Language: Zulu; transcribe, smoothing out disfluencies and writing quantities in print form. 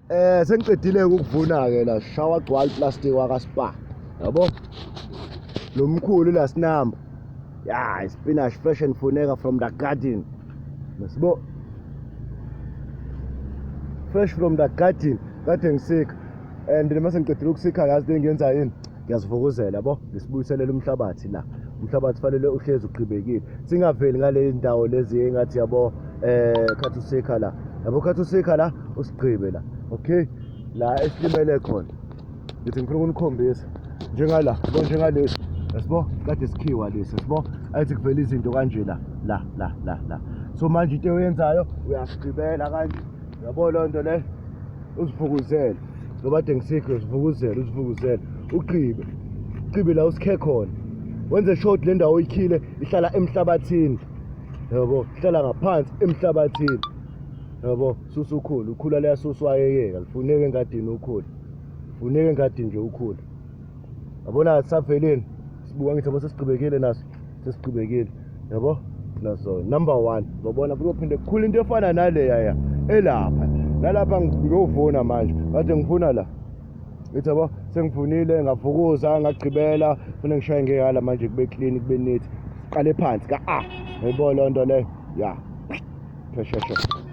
Sengiqedile ukuvuna ke la shawa gcwala plastic waka spa. Yabo? Lo mkhulu la sinamba. Yeah, spinach fresh and funeka from the garden. Masibo. Fresh from the garden. Kade ngisikha. And noma sengiqedile ukusikha yazi into engiyenza yini? Ngiyazivukuzela yabo, ngisibuyiselela umhlabathi la. Umhlabathi fanele uhlezi ugqibekile. Singaveli ngale ndawo lezi engathi yabo khathi usikha la. Yabo khathi usikha la usigqibe la. Okay? La esilimele khona. Ngithi ngifuna ukunikhombisa njengala, yabo njengalesi. Yasibo kade sikhiwa lesi, yasibo ayithi kuvela izinto kanje la la la la la. So manje into oyenzayo uyasigqibela kanje. Yabo loo nto le uzivukuzele. Ngoba kade ngisikho uzivukuzele, uzivukuzele. Ugqibe. Ugqibe la usikhe khona. Wenze short le ndawo oyikhile ihlala emhlabathini. Yabo, ihlala ngaphansi emhlabathini. Yabo, susa ukhula, ukhula liyasuswa yeyeka, lifuneka engadini ukhula. Funeka engadini nje ukhula. Yabona saveleni sibuka ngithi yabo sesigqibekile naso, sesigqibekile. Yabo? Naso number 1. Uzobona futhi kuphinde kukhula into efana naleya ya elapha. Nalapha ngiyovuna manje. Kade ngifuna la. Ngithi yabo sengivunile ngavukuza ngagqibela funa ngishaye ngeyala manje kube clean kube neat. Siqale phansi ka A. Yayibona loo nto leyo? Ya. Sheshe.